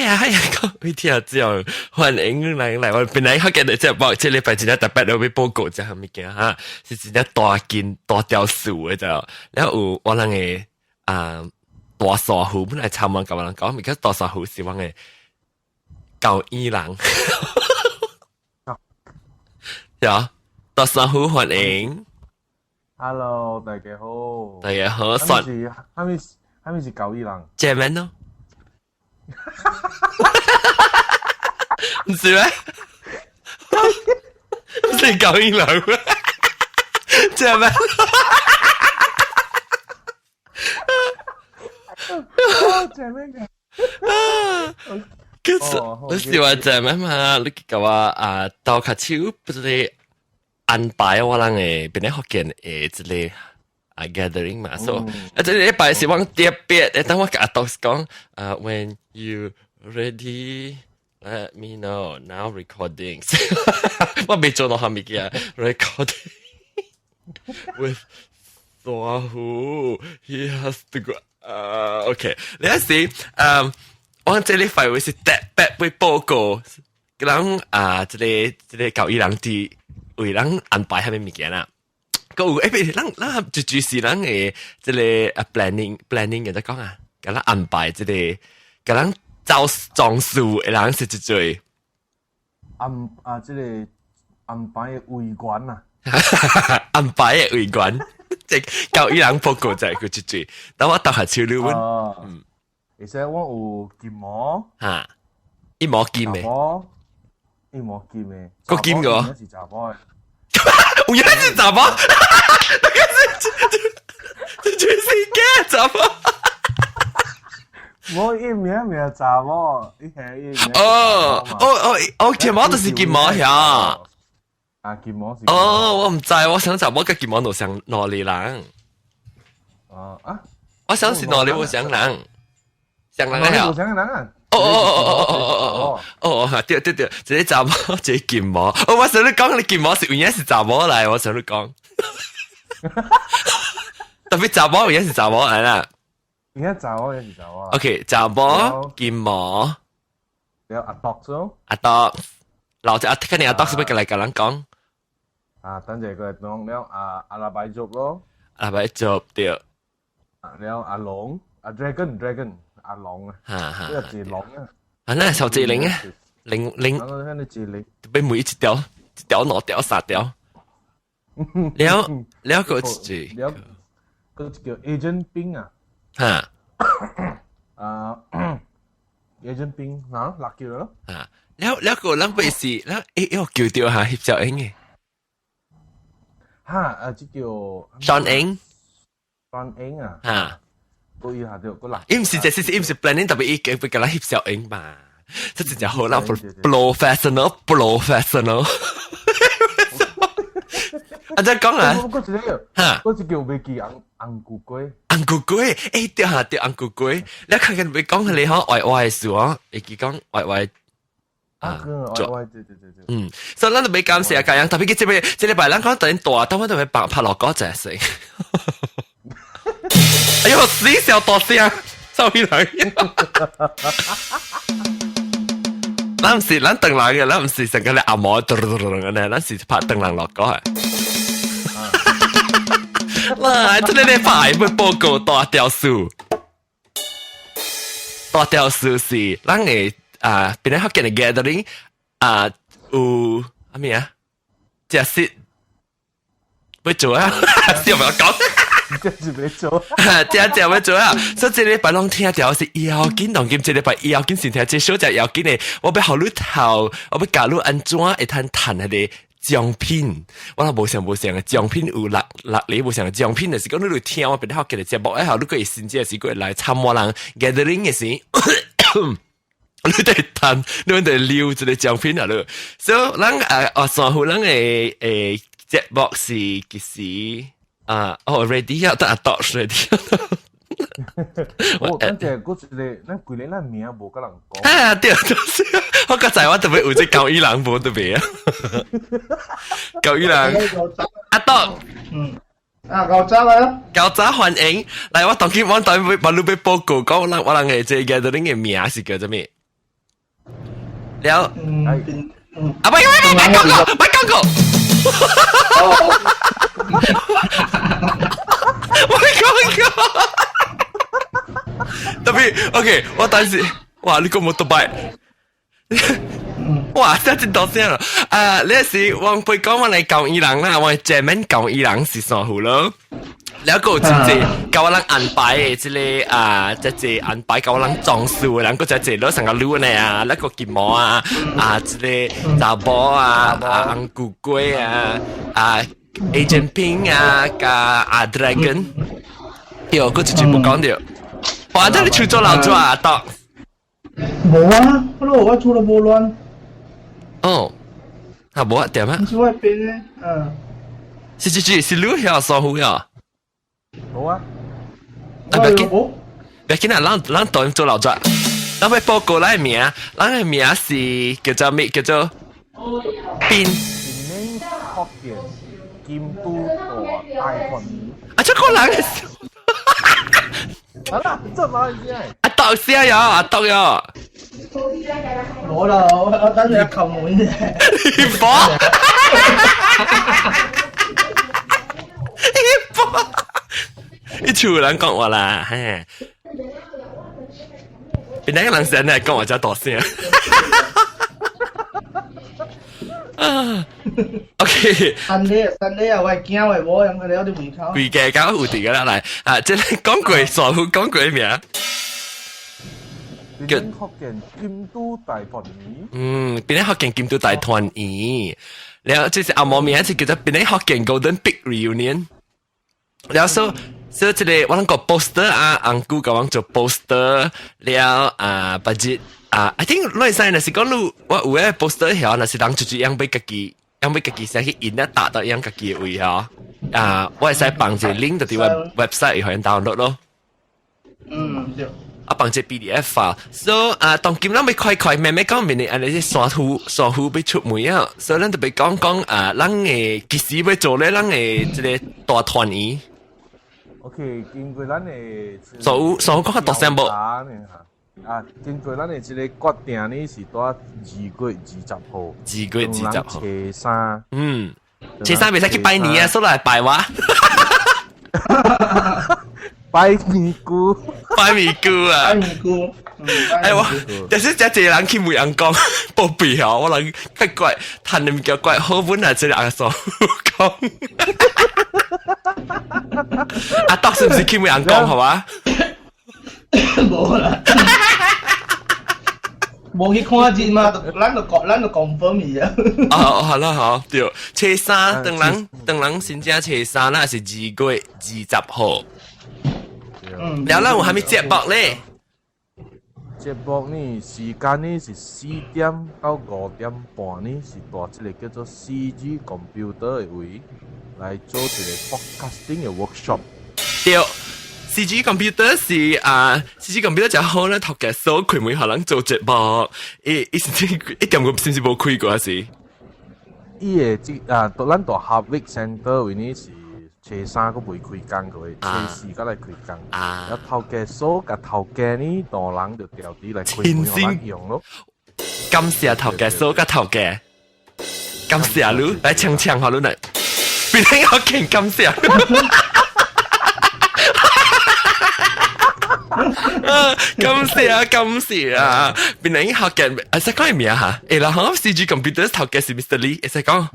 啊係啊，講會聽之後歡迎來來，我本來學嘅這節目，這禮拜真正特別有欲報告這項物件哈，是真正大件大條事的就，了有我人的啊大沙虎本來參觀共我人講，物件大沙虎是阮的舊醫人，有大沙虎歡迎。 Hello，大家好。大家好，算。是，啥物啥物是舊醫人？這邊咯。毋是咩？毋是舊醫人咩？這邊。這邊嘅。其實你是話這邊嘛？你共我啊，鬥跤手不是安排我人的邊咧福建的這個啊 gathering 嘛，所以啊，這禮拜是阮特別的，等我共阿杜講啊，when you ready let me know now recording，我未做到啥物件，recording with 沙虎，he has to go，啊，OK，你是我這禮拜會是特別會報告，人啊，這個這個教育人佇為人安排啥物物件啦。閣有欸，咱咱就就是咱的這個啊 planning planning 嘅在講啊，共咱安排這個，共咱走裝飾的人是一濟。安啊，這個安排的委員啊，安排的委員，這教育人報告在個一濟，等我鬥下手你阮。嗯，而且我有金毛，哈，一毛金的，一毛金的，閣金個，是查某的。有影是查某，那個是這全世界查某。我伊名名查某，伊係伊名。哦哦哦哦，金毛就是金毛遐。啊，金毛是。哦，我毋知，我想查某佮金毛都像兩个人。哦啊，我想是兩个無相人，相人啊。無相人啊。哦哦哦哦哦哦哦哦，對對對，一個查某，一個金毛。哦，我想你講你金毛是有影是查某來，我想你講。特別查某有影是查某來啦。有影查某也是查某。 OK，查某金毛。了阿獨咗。阿獨，老隻阿肯定阿獨是欲過來共人講。啊，等陣佢講了阿阿拉伯族咯。阿拉伯族對。了阿龍，阿 dragon dragon。阿龍啊，呢個字龍啊，啊，那小志玲啊，玲玲，那個字玲，被每一條，一條、兩條、三條，了了個字，了個叫 Agent 兵啊，哈，啊，Agent 兵啊，六叫咯，啊，了了個咱不是，咱欸，要叫掉下翕照影嘅，哈，啊，這叫雙英，雙英啊，哈。個以下就個啦，伊毋是這是伊毋是 planning 特別伊給給咱翕相影嘛，這真正好啦，professional professional。啊，再講啊，嗰一個，哈，嗰一叫袂記紅紅菇龜，紅菇龜，欸對哈對紅菇龜，你看見袂講你吼歪歪的事哦，會記講歪歪。啊，做歪對對對對，嗯，所以咱就欲感謝家人，特別佢這邊這禮拜咱講等大，當我都欲拍拍落歌者先。哎呦，死小大聲，sorry 來。咱毋是咱轉來嘅，咱毋是成個咧阿毛嘟嘟嘟咁咧，咱是拍轉人落歌嘅。來，這個禮拜欲報告大條事，大條事是咱的啊，邊個福建的 gathering 啊，有啥物啊？食食欲做啊，笑唔要講。這是欲做，這這欲做啊！所以這禮拜攏聽著是要緊，當今這禮拜要緊先聽，這小隻要緊的，我欲予你頭，我欲教你按怎會通趁彼個獎品。我若無想無想的獎品有六六禮無想的獎品，就是講你來聽我別好嘅節目，以後你閣會新這時閣會來參我人 gathering 的時，你得趁，你得留一個獎品啊！你，所以咱啊啊，三戶咱的誒節目是幾時？啊，哦，ready 啊，得阿多 ready。我等陣嗰一個，咱規個咱名無共人講。啊，對，就是，我剛才我特別有這高一人無特別啊。高一人，阿多，嗯，啊，高早來。高早歡迎，來，我當今我當欲幫你欲報告講，我人我人的這個 gathering 的名是叫做咩？了，嗯，啊，唔唔唔，唔講過，唔講過，唔講過。特別 OK，我等時，哇，你個摩托拜。哇！真真多聲啦！啊，呢是我會講我嚟舊伊人啦，我前面舊伊人是啥好咯？了個真濟，教我人安排的這個啊，這這安排教我人裝修的人，個這這攞成個路呢啊，那個金毛啊，啊，這個查某啊，啊，紅菇龜啊，啊，Agent Ping 啊，加阿 Dragon，對，個直接冇講到。哇！這你出咗老做啊，當。無啊，我攞我做了無亂。哦，啊無啊，點啊？唔是我邊咧，嗯。是是是，是你遐疏忽呀？無啊。啊，別緊，別緊啊！咱咱當做老做，咱要報告咱的名，咱的名是叫做咩？叫做邊？邊嶺福建金都大團圓。啊，這個人。好啦，這馬來阿豆聲呀，阿豆呀。冇啦，我我等陣叩門啫。你火！你火！你厝人講話啦，嘿。邊兩個人先來講話遮大聲？啊，OK。新啲新啲啊，我係驚我冇人佢哋有啲門口。規家搞有啲個啦來啊，這講過傻虎講過名。邊嶺福建金都大團圓。嗯，邊嶺福建金都大團圓。然後這是阿毛名是叫做邊嶺福建 Golden Big Reunion。然後所所以這個我諗個 poster 啊，紅姑甲我做 poster 了啊，budget 啊，I think 你使若是講你我有個 poster 曉，若是人出去樣欲家己，樣欲家己寫去印啊，打到樣家己的位曉啊，我會使放一個 link 到佇我 website 予人 download 咯。嗯，對。啊，放一個 PDF file，so 啊，當今咱欲快快慢慢講，明年按呢山虎山虎欲出門啊，所以咱就欲講講啊，咱的幾時欲做咧，咱的這個大團圓。 OK，經過咱的所所講較大聲無？啊，經過咱的這個決定呢，是佇2月20號。2月20號。初三。嗯，初三袂使去拜年啊，所來拜我。拜咪姑，拜咪姑啊！拜咪姑。哎我，就是這濟人去問人講報備哦，我人較怪，趁的物件怪好本來這個阿嫂講。阿德是毋是去問人講好嘛？無啦，無去看節嘛，咱就講咱就 confirm 伊啊。哦，好啦好，對，初三當人當人先正初三，那是2月20號。嗯，了咱有啥物節目咧？節目呢，時間呢是4點到5點半呢，是佇這個叫做 CG Computer 的位來做一個 podcasting 的 workshop。對，CG Computer 是啊，CG Computer 就好咧，頭家所開門予人做節目，伊伊是一點個是毋是無開過是？伊的這啊，咱佇 Harvey Center 位呢是。初三閣未開工過，初四閣來開工。啊！頭家所佮頭家呢，大人就調佇來開門予咱用咯。感謝頭家所佮頭家，感謝你來搶搶好你來，別人要勁感謝。啊！感謝啊，感謝啊！邊人學嘅，啊，識講名嚇？誒啦，好 CG Computer 頭家是 Mr. Lee，會使講。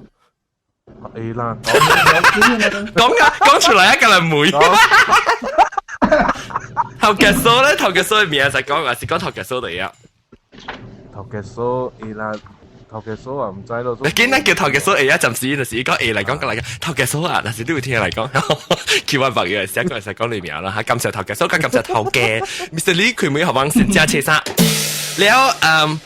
會啦，講啊，講出來一個人妹。頭家嫂咧，頭家嫂嘅名就講，還是講頭家嫂嚟啊？頭家嫂會啦，頭家嫂啊，毋知咯。你見咱叫頭家嫂會啊，暫時就是講會來講，來講頭家嫂啊，若是你有聽來講，叫我朋友寫講就講你名啦嚇。感謝頭家嫂，感謝頭家，Mr. Lee 開門予阮先正車衫，了嗯。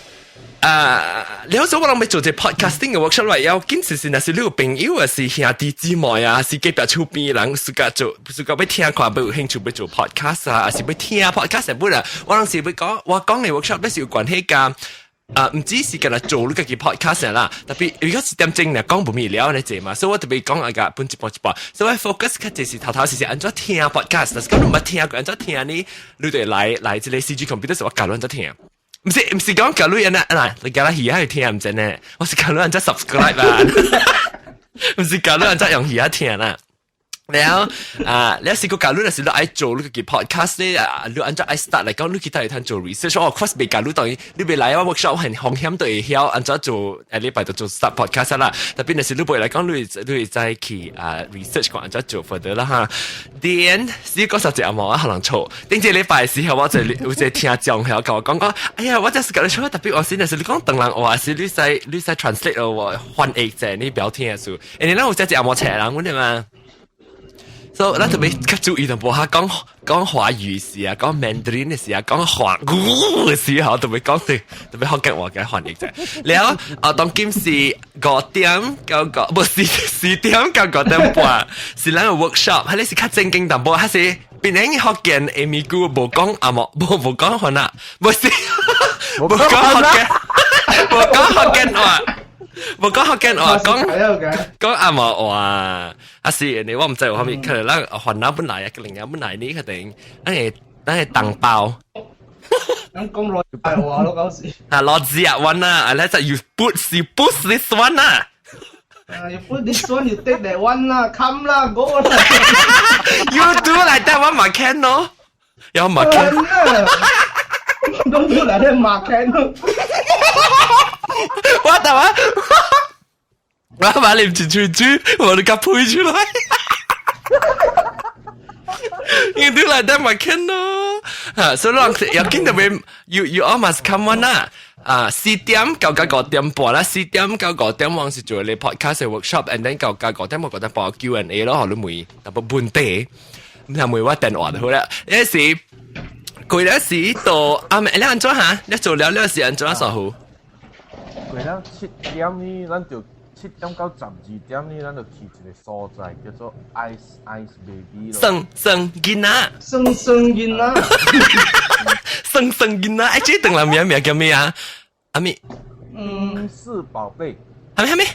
啊！了所我諗欲做這 podcasting 嘅 workshop 來，要緊是是若是你有朋友啊，是兄弟姊妹啊，是隔壁厝邊人，暑假做，暑假欲聽看，欲有興趣欲做 podcast 啊，還是欲聽 podcast 本啊，我當時欲講，我講嘅 workshop 咧是有關係佮啊，毋只是干焦做你家己 podcast 啦，特別如果一點鐘嚟講無咪了呢這嘛，所以我特別講啊個分一半一半，所以我 focus 較濟是頭頭是是按怎聽 podcast，但是講你毋捌聽過按怎聽呢，你就來來這個 CG computer 是我教你按怎聽。毋是講假如人啊，嗱，你叫他耳仔去聽毋真呢，我是假如按怎 subscribe 啦，毋是假如按怎用耳仔聽啦。了啊，你是個假如若是你愛做你個 podcast 咧啊，你按怎愛 start 來講，你去睇睇做 research，哦，of course 未假如當然你未來我 workshop 很風險都會曉按怎做，禮拜就做 start podcast 啦。特別若是你未來講，你會再去啊 research 講按怎做 further 啦哈。then 是講實際冇啊，可能錯。頂這禮拜時候，我就有一個聽眾係共我講講，哎呀，我這是甲你錯，特別我是若是你講唐人話，是你使 translate 我翻譯者，你不要聽的書。因為咱有這隻冇冊人，阮嘛。所以咱特別較注意淡薄，哈，講講華語時啊，講 Mandarin 的時啊，講華語的時候，特別講對，特別福建話嘅翻譯者。了啊，當今是5點到5，無是4點到5點半，是咱個 workshop，彼個是較正經淡薄，還是變成福建的咪咕無講阿莫，無講番仔，無是無講福建，無講福建話。無講福建話，講講紅毛話，啊是，你我毋知有啥物，可能咱番仔本來啊，另外本來你可能，咱會同胞。咱講羅大話咯，嗰時。啊，羅子啊，one 啊，let's you put this one 啊。啊，you put this one, you take that one 啦，come 啦，go 啦。 You do like that one 嘛 can 咯，有嘛 can。 Don't do like that 嘛 can 咯。我得啊，我把你唔住住，我都夾配出來。You do like that 嘛 can 咯，啊，所以人要緊特別，you all must come on 啦。啊，4點到5點半啦，4點到5點我是做你 podcast workshop，and then 到5點5點半 Q&A 咯，予你問淡薄問題，毋通問我電話就好啦。有時過了時到啊，你按怎哈？你做了了是按怎數好？過了7點呢，咱就7點到12點呢，咱就去一個所在叫做 Ice Ice Baby 咯。生生囡仔，生生囡仔，生生囡仔，哎，這等人名名叫咩啊？阿咪，冰室寶貝，係咪係咪？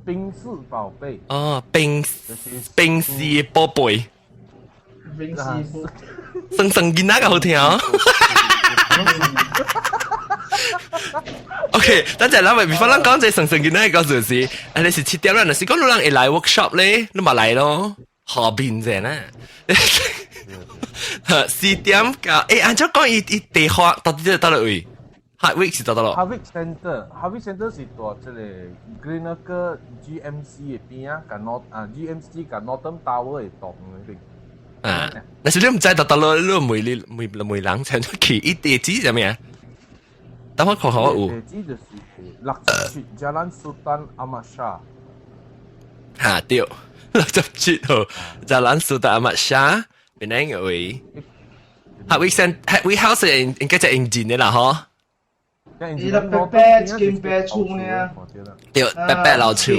冰室寶貝。哦，冰冰室寶貝，冰室生生囡仔個好聽哦。OK，等陣啦，咪比方咱講這生生囡仔個就是，啊你是7點啦，若是講你人會來 workshop 咧，你嘛來咯，何邊啫呢？4點到，欸，按照講伊伊地方到底佗佗位？Hardwick 是佗佗咯？Hardwick Center，Hardwick Center 是佇這個 Gleneagles GMC 的邊啊，佮 North 啊 GMC 佮 Northern Tower 的棟那邊。啊，若是你毋知佗佗咯，你問你問問人請出去，伊地址啥物啊？等我看看我有。地址就是67 Jalan Sultan Ahmad Shah。哈對，67號 Jalan Sultan Ahmad Shah，邊個位？Hardwick Center，Hardwick House 應該就英文的啦，嗬。伊個白白一間白厝呢？對，白白老厝。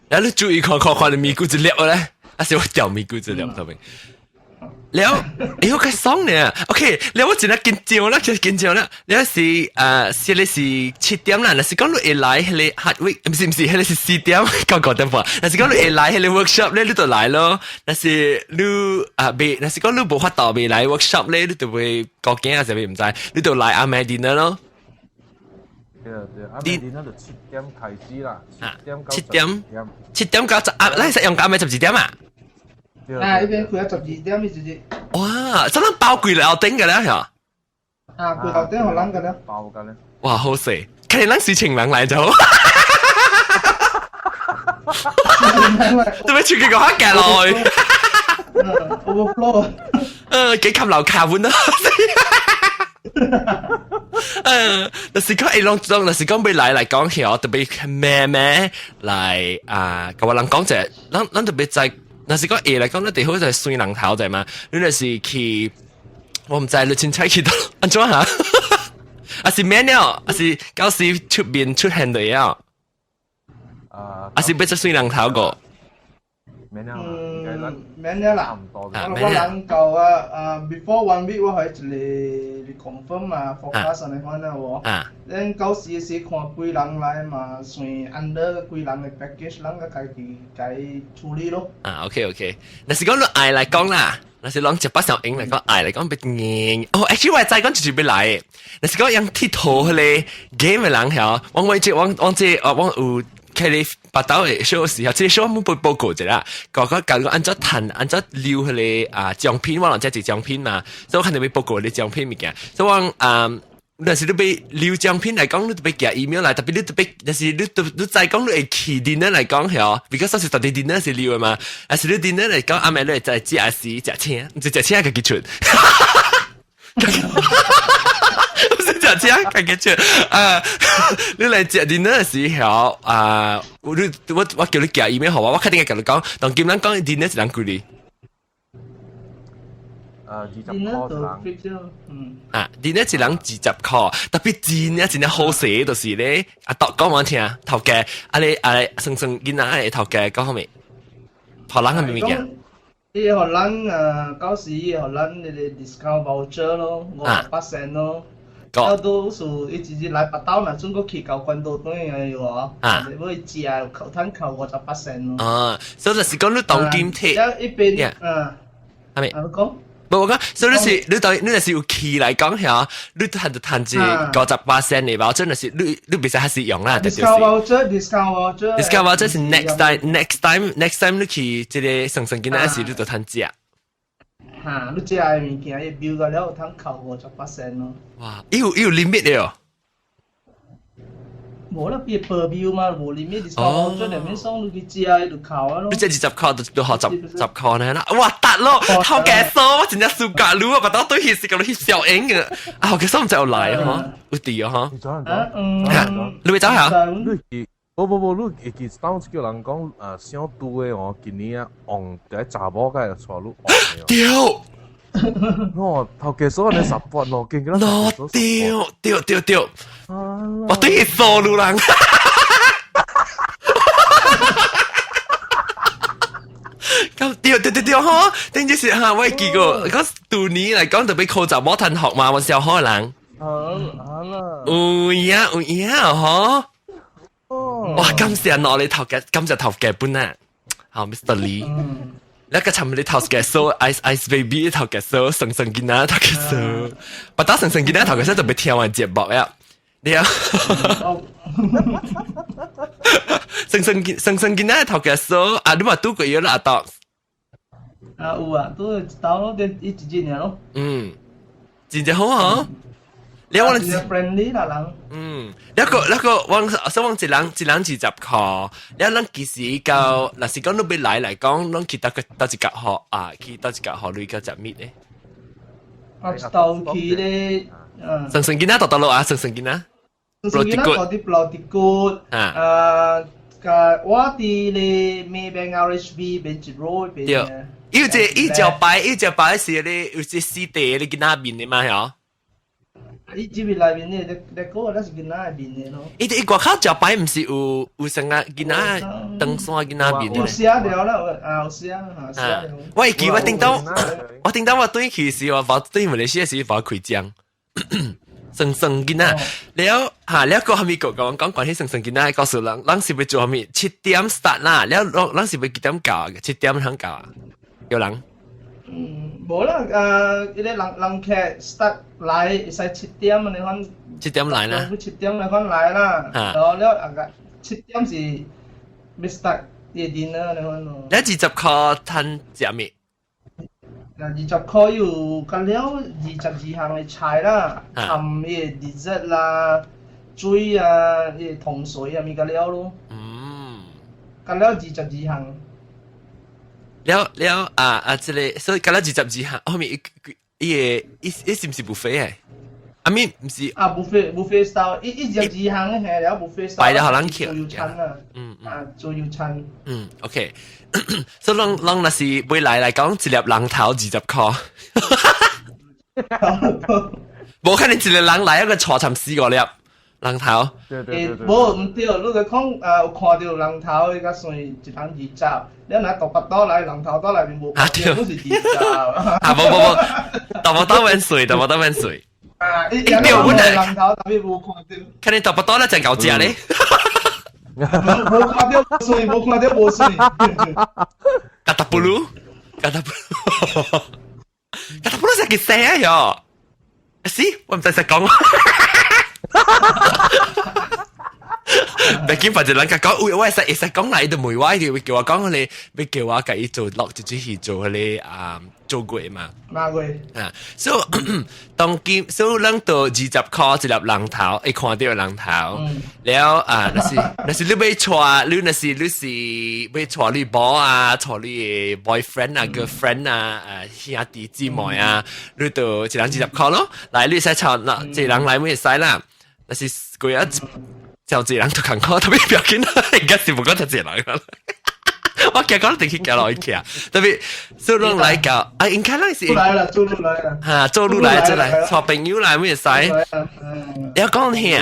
然後你注意看看看，你咪咕一粒咧，還是我掉咪咕一粒頭邊。了，哎呦，較爽呢。OK，了我真係緊張啦，真緊張啦。了是呃，是咧是7點啦，若是講你會來彼個 Hardwick，毋是毋是，彼個是4點到5點半。若是講你會來彼個 workshop 咧，你就來咯。若是你啊未，若是講你無法度未來 workshop 咧，你就會過驚啊，啥物毋知，你就來暗暝 dinner 咯。對對，暗暝 dinner 就七點開始啦，七點到7點，7點到10啊，咱是用暗暝12點啊？啊，一邊開到12點，一直。哇！這咱包規樓頂嘅咧，嚇！啊，規樓頂予人嘅咧。包嘅咧。哇，好勢！看你咱隨情人來就好。做咩出去個黑嘅來？Overflow。幾級樓卡碗啊！若是講會攏總，若是講欲來來講起哦，特別咩咩來啊，共我人講者，咱咱特別在。若是講會來講，咱地好就係水人頭者嘛。你若是去，我毋知你凊彩去到按怎哈？啊是免了，啊是到時出面出現就了。啊，啊是欲做水人頭個。免啦，應該咱免了啦。差唔多。我人到啊，before one week 我係一個 confirm 嘛，forecast 按呢款啊無。咱到時時看幾人來嘛，算 under 幾人的 package，咱個家己家處理咯。啊，OK OK，若是講你愛來講啦，若是攏一百上英來講，愛來講別硬。哦，actually 我知講就是欲來，若是講用鐵佗彼个 game 的人曉，我我這我我這我有。開你腹兜的 show 時候，這個 show 我們報報告一下，講講講按怎趁按怎留彼个啊獎品，我人這一獎品嘛，所以我肯定欲報告你獎品物件，所以我啊。若是你欲留獎品來講，你著欲寄 email 來，特別你著欲，若是你都你再講你會去 dinner 來講曉，because 是特別 dinner 是留的嘛，若是你 dinner 來講，暗暝你會在食時食請，毋是食請家己出。毋是食請家己出啊！你來食 dinner 的時候啊，我我我叫你寄 email 予我，我肯定會共你講，當今咱講 dinner 一人幾鐳？ 20箍一人。啊，dinner 一人20箍，特別真正真正好勢就是咧，阿豆講我聽，頭家，啊你啊你算算囡仔的頭家講好未？予人啥物物件？伊予咱啊，到時伊予咱那個 discount voucher 咯，58仙咯。了都是伊一日來腹兜，若準閣去到關島轉來有無？啊，欲食扣通扣58仙咯。啊，所以就是講你當今摕，一邊，嗯，係咪？啊，你講。無我講，所以你是你當你若是有去來講嚇，你趁就趁一58仙的吧？真的是你你袂使還是用啦，就是。 discount voucher，discount voucher。 discount voucher 是 next time，next time，next time 你去這个算算囡仔時，你就趁食。哈，你食的物件，伊標個了有通扣58仙咯。哇，伊有伊有 limit 的哦。無啦，變 per bill 嘛，無 limit discount voucher 裡面送你去食，就扣啊咯。你這20箍就就學10十塊呢啦，哇得咯，頭家數我真正輸價滷啊，腹兜對彼時個翕小影嘅，啊頭家數毋知有來嗬，有佇哦嗬。啊嗯，你欲走下？你無無無，你會記當時叫人講想拄的哦，今年啊，旺佇查某會帶你旺對。哦，頭家數按呢 support 咯，見見喏對對對對，我對伊數路人。咁對對對對嗬，頂就是哈，我會記過，講舊年來講特別考查某趁學嘛，我小可人。好，好啦。有影有影嗬。哇！感謝我你頭家，感謝頭家本啊，好 Mr. Lee。那個尋日你頭家數，Ice Ice Baby 頭家數，生生囡仔頭家數，不打生生囡仔頭家數特別聽完節目呀，你啊，生生生生囡仔頭家數，啊你嘛拄過啦阿豆。啊有啊，拄一兜咯，一一日爾咯。嗯，真正好啊。你我 friendly 啦人。嗯，那個那個我想講一人一人20箍，你咱其實到，若是講你欲來來講，咱去佗個佗一角予啊，去佗一角予鐳佮食物咧。啊，一兜去咧，嗯。算算囡仔佗佗落啊，算算囡仔。算算囡仔佗佇落佇骨，啊，佮我佇咧 Maybank RHB 邊一路邊。對，伊有一伊招牌，伊招牌是咧有一死地咧囡仔面的嘛，嗬。伊這邊內面的，那個那是囡仔的面的咯。伊伊外口招牌毋是有有啥個囡仔登山囡仔面的？有寫著啦，啊有寫，啊寫著。我會記我頂到我頂到我轉去時，我轉馬來西亞時，我開張。算算囡仔，了哈了個啥物個共阮講關係算算囡仔，告訴人，咱是欲做啥物？7點 start 啦，了咱咱是欲幾點到？7點通到啊？有人？嗯，無啦，啊，彼個人人客 start 來會使七點按呢款。七點來啦。七點來款來啦，然後了啊個七點是欲 start 伊 dinner 按呢款咯。你20箍趁食物？啊，20箍有佮了22項的菜啦，含伊个 dessert 啦、水啊、伊个糖水啊，物佮了咯。佮了22項。了了啊啊！這个所以佮了22項，後面伊伊个伊伊是毋是 buffet 的？啊咪毋是啊，buffet buffet style，伊22項的係了 buffet style。擺了予人吃。自由餐啊。啊，自由餐。嗯，OK。所以攏攏若是未來來講，一粒人頭20箍。無可能一個人來一個帶參四五粒，人頭。對對對對。無毋對，你就講啊，有看著人頭，伊才算一人二十。你若大腹肚來，人頭肚內面無看著，攏是二十。啊，無無無，大腹肚免算，大腹肚免算。啊，伊對，阮人頭特別無看著。看你大腹肚咧，真夠食咧。無看著無算，無看著無算。加達布魯，加達布魯，加達布魯係幾聲啊？喲，是，我毋知識講。別緊，反正人家講，喂，我會使講來，伊就問我，伊會叫我講你，欲叫我共伊做落一出戲做彼个啊做過嘛。哪個？啊，所以當今所以咱都20箍一粒人頭，會看著人頭。了啊，若是你欲帶，你若是你是欲帶你某啊，帶你的 boyfriend 啊，girlfriend 啊，兄弟姊妹啊，你就一人二十箍咯。來，你會使帶，那一人來會使啦。若是幾啊？就一人就共款，特別不要緊啦，應該是無講得一人啦。我驚講定去行落去啊，特別做攏來搞啊，應該咱是來啦，做路來啦，嚇，做路來做來，帶朋友來會使。了講聽，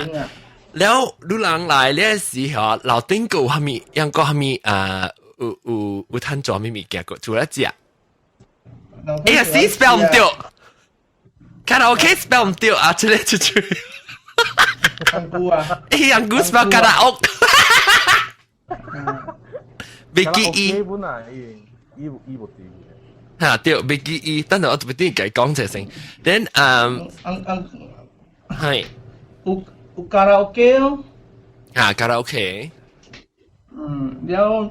了女人來了時候，樓頂閣有啥物，還閣啥物啊？有趁做啥物物件閣除了食。哎呀，C spell 毋對，卡拉 OK spell 毋對啊，這個出去。紅菇啊！哎，紅菇 spell 卡拉屋。袂記伊。本來伊伊伊無對。嚇對，袂記伊，等陣我特別啲共講者先。Then 係。有卡拉 OK 哦。啊，卡拉 OK。嗯，了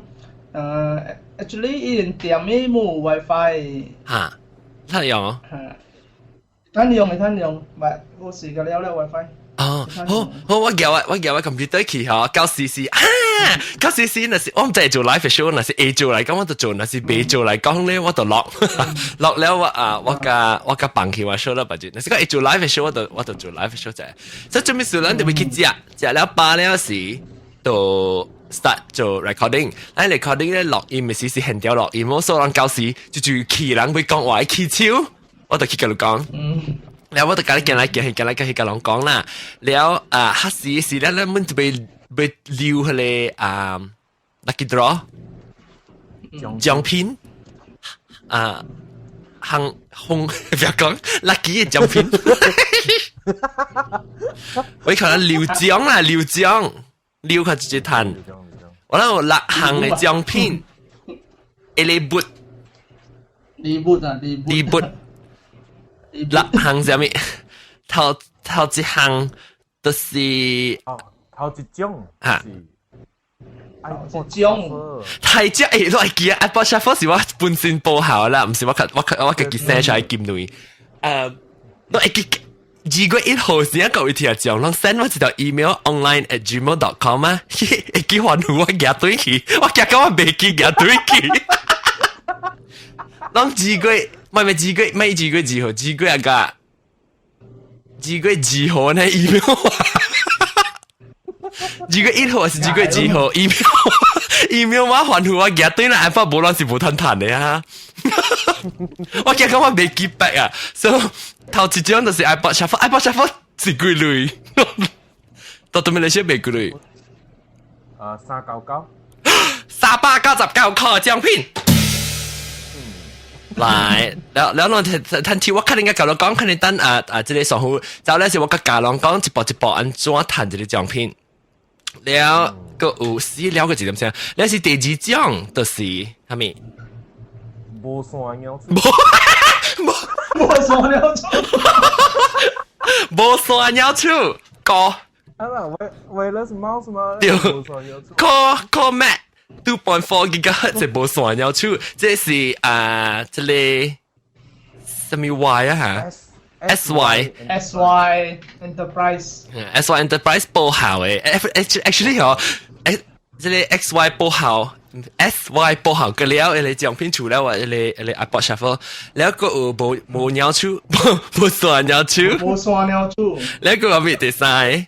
，actually 伊店的無 WiFi。嚇，通用哦。嚇，通用會通用，唔我試過了了 WiFi。哦，好，好，我夾我 computer 去嗬，到時是啊，到時是若是我毋知做 live show，若是下晝來講我就做，若是白晝來講咧我就落，落了我啊，我共放去我 show 啦，別若是講下晝 live show 我就做 live show 者，所以做咩事咱就欲去食，食了飽了時就 start 做 recording，咱 recording 咧錄音的時是現場錄音，我所以人到時就去人欲講話起手，我就去共你講。了我就共你行來行去，行來行去，共人講啦。了啊，彼時是咱咱們就欲欲溜彼个啊，lucky draw 獎品啊，行紅不要講 lucky 的獎品。我可能溜獎啦，溜獎，溜較直接趁。我諗有六項的獎品，一禮物，禮物啊，禮物，禮物。六項啥物？頭頭一項就是頭一種嚇，一種太只欸，你會記啊？iPod Shuffle 是我本身報校啦，毋是我家己生出來金類。你會記2月1號時，各位聽眾，攏 send 我一條 email online@gmail.com 啊，會記還我寄轉去，我驚講我袂記寄轉去。攏二月，唔係二月，唔係2月2號，二月啊個，二月二號呢 email，2月1號還是2月2號 email，email 我還我寄轉來，iPod 無論是無趁趁的啊。我驚講我袂記白啊，所以頭一張就是 iPod Shuffle，iPod Shuffle 是幾鐳？到對面來寫賣幾鐳？啊，399，399箍獎品。來，了了，我趁錢，我肯定共佮你講，肯定等啊啊，這个上好，就咧是我共教人講一步一步按怎趁這个獎品。了閣有死了個一點聲，了是第二種，就是啥物？無線鳥無無線鳥鼠，無線鳥鼠，個啊啦，wireless mouse 嗎？對無線鳥鼠。 Core Core Mat 2.4 gigahertz 無線鳥鼠，這是啊，這个啥物 Y 啊嚇 S S Y S Y Enterprise S Y Enterprise 報效的，F actually 嗬，誒，這個 X Y 報效，S Y 報效個了，彼个獎品除了話彼个 iPod Shuffle，了閣有無無鳥鼠，無無線鳥鼠，無線鳥鼠，了閣有咩第三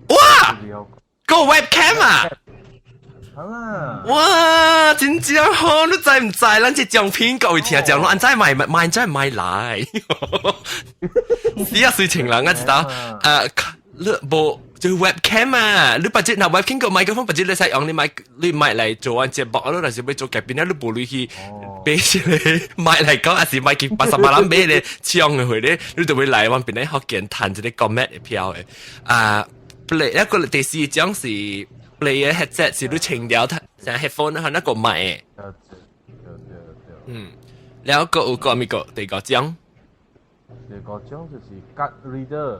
個？哇，個 webcam 啊！好啦，哇，真正好！你知毋知？咱這獎品各位聽眾，攏按怎買買怎買來？死啊！水情人啊，知道？你無就 webcam 啊！你把這拿 webcam 個麥克風，把這你使用你麥你麥來做完節目，你若是欲做改變，你無鐳去買一個麥來講，還是麥去88人買咧搶的回咧，你就會來阮邊咧福建趁一個 Comet 的票的。啊，play 一個第四種是 player headset，是你清掉它，像 headphone 係那個麥的。嗯，了個有個咪個第個種？第個種就是 card reader。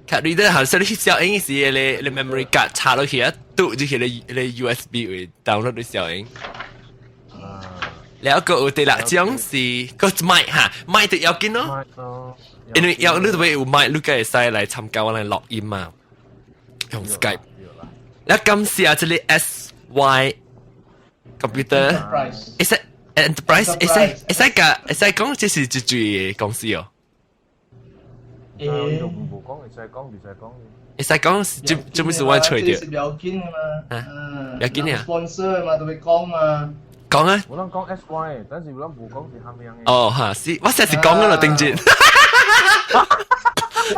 Card reader 好像你小英是你你 memory card 插落去啊，嘟就是你你 USB 會 download 你小英。了個有第六種是個麥哈，麥就要緊咯。因為要你都會有麥，你才會使來參加我來錄音嘛，用 Skype。了感謝這個 SY computer，會使 Enterprise 會使會使甲會使講這是一類公司哦。誒，無講會使講，唔使講。會使講，做做咩事我吹掉？這是要緊的嘛。嗯。要緊啊。 sponsor 嘛，都會講嘛。講啊！我諗講 SY，但是我諗無講是蝦米樣嘅。哦，哈，是，我成日講噶啦，頂住。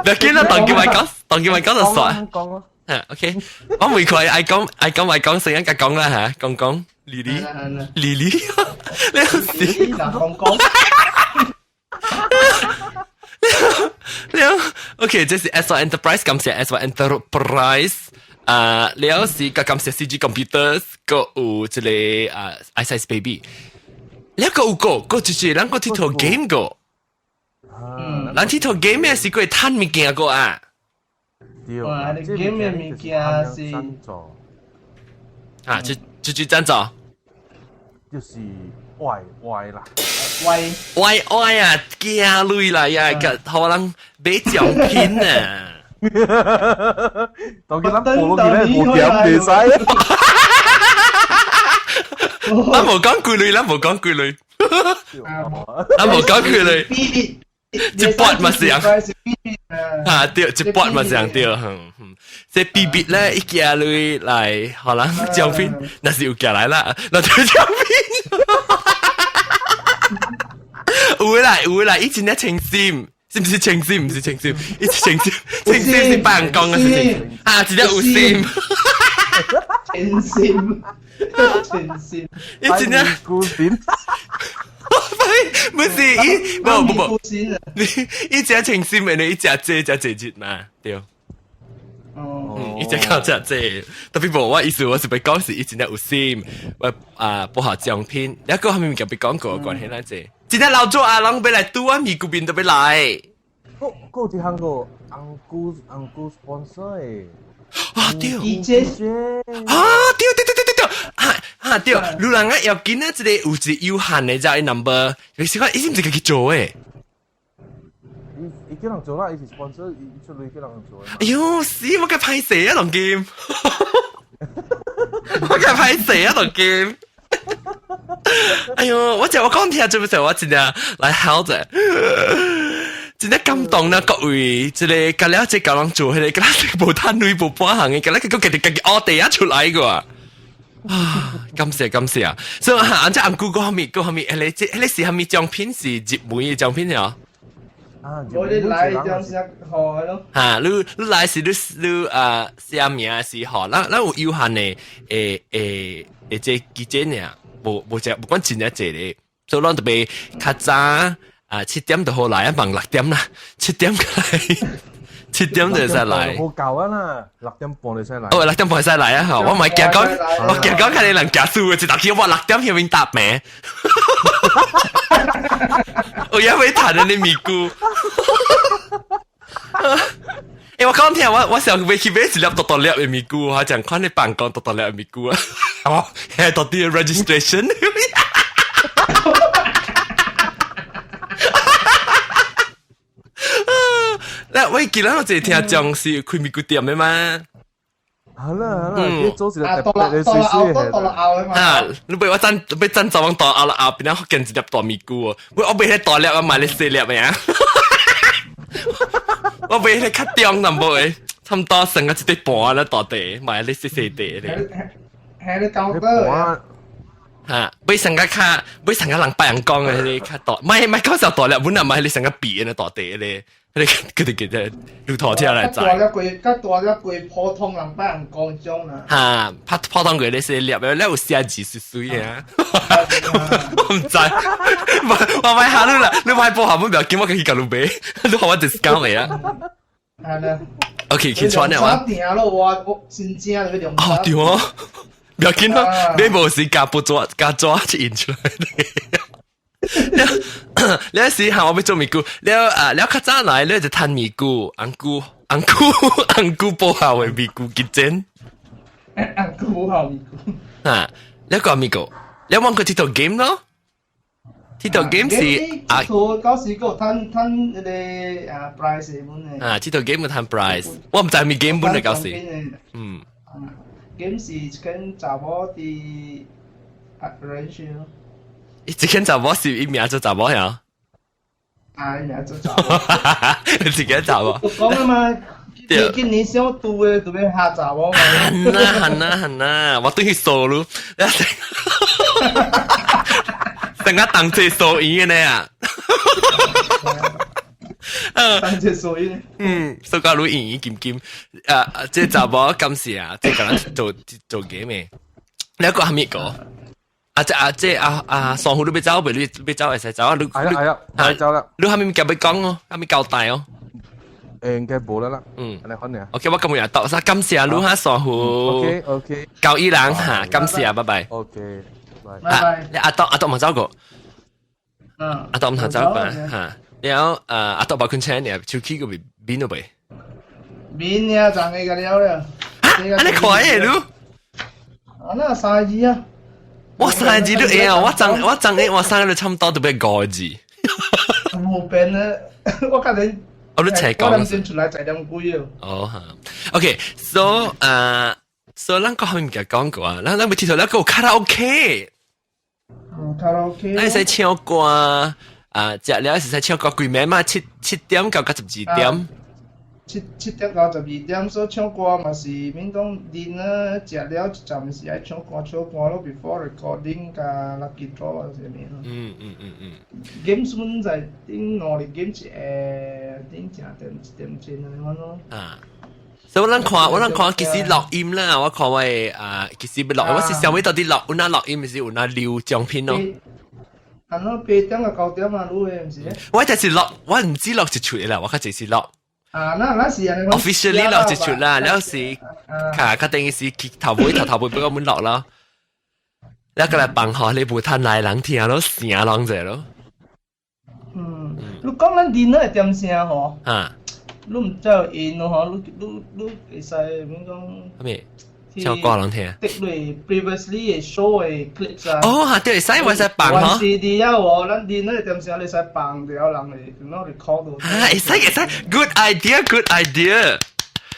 不要緊啦，當叫咪講，當叫咪講就算。講咯。嚇，OK，我每佢愛講愛講愛講，成日講啦嚇，講講，莉莉，莉莉，你有事？講講。了，OK，這是 SY Enterprise，感謝 SY Enterprise。啊，了是個感謝 CG Computers，個有這個啊 iSize Baby。了個有個，個就是咱個佚佗 game 個。嗯。咱佚佗 game 嘅是過趁物件個啊。對。哇，你 game 嘅物件是。啊，就贊助。就是歪歪啦。歪歪歪啊，驚鐳啦呀，個可能買獎品啊。當佢諗報落去咧，冇點袂使。咱無講幾鐳，咱無講幾鐳，咱無講幾鐳。一筆嘛是啊，啊對，一筆嘛是樣對，嗯嗯，這 B B 咧一寄鐳來，可能獎品，若是有寄來啦，那就獎品。有啦有啦，以前咧清心。是唔是清心？唔是清心，伊是清心，清心是辦公嘅事情。啊，真正有心。清心，清心。伊真正孤心。唔是伊，無無無，你伊只清心的，你伊食這食這日嘛，對。哦，嗯，伊只靠食這，特別無我意思，我是欲講是伊真正有心，我啊不好獎品，一個後面物件欲講過關係咱這。真正老早啊，人欲來拄啊，咪古邊都欲來。閣閣有一項個紅姑紅姑 sponsor 的。啊對。啊對對對對對對，啊啊對，你人啊要緊啊，這個有一個有限的這個 number，你是講伊是毋是家己做的？伊伊叫人做啦，伊是 sponsor，伊出鐳叫人做。哎喲，死我個歹勢啊，龍金！我個歹勢啊，龍金！哎喲，我就我講聽做咩事，我真正來好者，真正感動啦！各位，這個隔了這個人做，彼個，隔了無趁鐳無半項的，隔了佢家己家己學地啊出來個啊！感謝感謝啊！所以啊，這紅姑個後面個後面，彼個這彼個是啥物獎品？是入門的獎品哦。啊！我你來張寫號咯。哈，你你來是你你啊寫名是號，咱咱有有限的誒誒誒，這記者呢，無無只不管真正濟咧，所以咱特別較早啊7點就好來啊，望6點啦，7點來，7點就會使來。好夠啊啦，6點半就使來。哦，6點半會使來啊！吼，我唔係驚講，我驚講看你人驚輸嘅，一入去我六點下面搭名。我也會彈你咪咕。欸，我講聽，我我上尾去買一粒獨獨粒的咪咕，我講看你辦公獨獨粒的咪咕啊，哦，係到底 registration。嗱，我記得我這聽講是開咪咕店的嘛。好啦好啦，你做一個特別的水水的。啊，你俾我贊，俾贊助往大後後邊福建一粒大咪咕哦，我我買彼大粒，我買咧細粒的啊。我買彼較中淡薄的，差不多算個一塊半咧大塊，買咧細細塊咧。係你夠多。嚇，買上個較，買上個人白人講的彼個較大，買買講小大粒，本來買彼上個扁的大塊咧，你佢哋記得路途車來載。較大了過，較大了過普通人百人高中啦。哈，拍普通過你是立了，你有寫字水水啊？我毋知，我買下你啦，你買波下本不要緊，我去共你買，你予我 discount 未啊？係啦。 OK，去穿了嗎？定咯，我真正就要哦，對哦，不要緊咯，你無時加不抓加抓就印出來。你你時下我欲做咪咕，了啊了較早來，你就趁咪咕，紅菇紅菇紅菇煲好的咪咕結真。紅菇煲好咪咕。啊，你講咪咕，你玩過這套 game 咯？這套 game 是啊，到時閣趁趁彼个啊 prize 本的。啊，這套 game 有趁 prize，我毋知咪 game 本的到時。嗯。 Game 是一間查某佇 arrange 咯。一間查某是伊名做查某呀？啊，伊名做查某。一間查某。我講啊嘛，今年想拄的就欲下查某嘛。係啦係啦係啦，我對去數咯。等下當這數語呢啊！當這數語。嗯，數到你圓圓金金，啊，這查某感謝啊，這個人做做 game 的，你個係咪個？啊這啊這啊啊，雙虎你欲走未？你欲走會使走啊？你係啦係啦，係走啦。你係咪物件欲講哦？係咪交代哦？誒，應該無啦啦。嗯，你可能。 OK，我今日到啥？感謝你哈雙虎。 OK。交伊人哈，感謝，拜拜。 OK，拜拜。你阿多阿多冇走過。嗯。阿多毋通走過哈。然後阿多包困車你手機個邊邊都未？面啊，賺個了了。啊，你快嘅你？啊，那三字啊。我三字都會啊！我昨我昨日我三個都差唔多都欲五字。無變啊！我較陣。我都齊講。我諗先出來十點幾哦。哦哈，OK，so 所以咱個後面物件講過啊，咱咱欲提到咱個卡拉 OK。嗯，卡拉 OK。咱會使唱歌啊，食了會使唱歌，規暝嘛，七點到12點。七點到12點，所以唱歌嘛是免講練啊，食了一站是愛唱歌唱歌咯，before recording 加 lucky draw 啥物咯。Games 本在頂兩日 game 一下，頂正點一點鐘按呢款咯。啊，所以我咱看，我咱看其實錄音啦，我看我的啊，其實欲錄，我是想欲到底錄，有哪錄音是有哪留獎品咯。啊，喏，8點到9點啊，你的毋是？我就是錄，我毋止錄一出啦，我較濟是錄。啊，那那是按呢。 officially 錄一出啦，了是卡較等於是去頭尾頭頭尾俾我們錄啦。了過來放予你無趁來人聽咯，聲攏者咯。嗯，你講咱電腦會點聲吼？啊。你毋知有音咯吼？你你你會使免講？啥物？唱歌人聽。滴落 previously 的 show 的 clips 啊。哦，哈，對，會使會使放吼。 CD 啊，無咱電腦點聲會使放著，人會喏 record 到。啊，會使會使，good idea，good idea。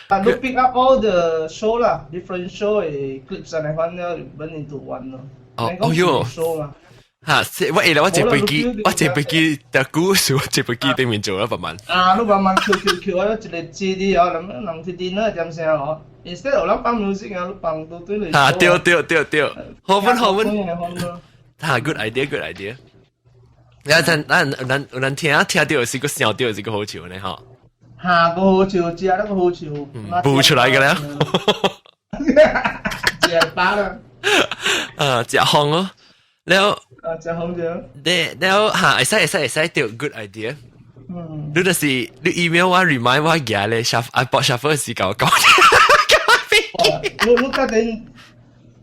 啊，你 pick up all the show 啦，different show 的 clips 按呢款了，變 into one 咯。哦，哦喲。 show 嘛。哈，我會啦，我坐飛機，我坐飛機的故事，我坐飛機頂面做了慢慢。啊，你慢慢 Q Q Q 啊，一個 CD 哦，人人去電腦點聲哦。Instead of 咱放 music 啊，你放都對嚟。啊，對對對對，好分好分。啊，good idea，good idea。你咱咱咱咱聽聽到是個笑到是個好笑呢，吼。哈，個好笑，食那個好笑。補出來個了。食飽啦。啊，食風咯。了。啊，食風就。你了哈，會使會使會使，對，good idea。嗯。你就是你 email 我 remind 我舉咧，shuffle iPod shuffle 時間講。我我家陣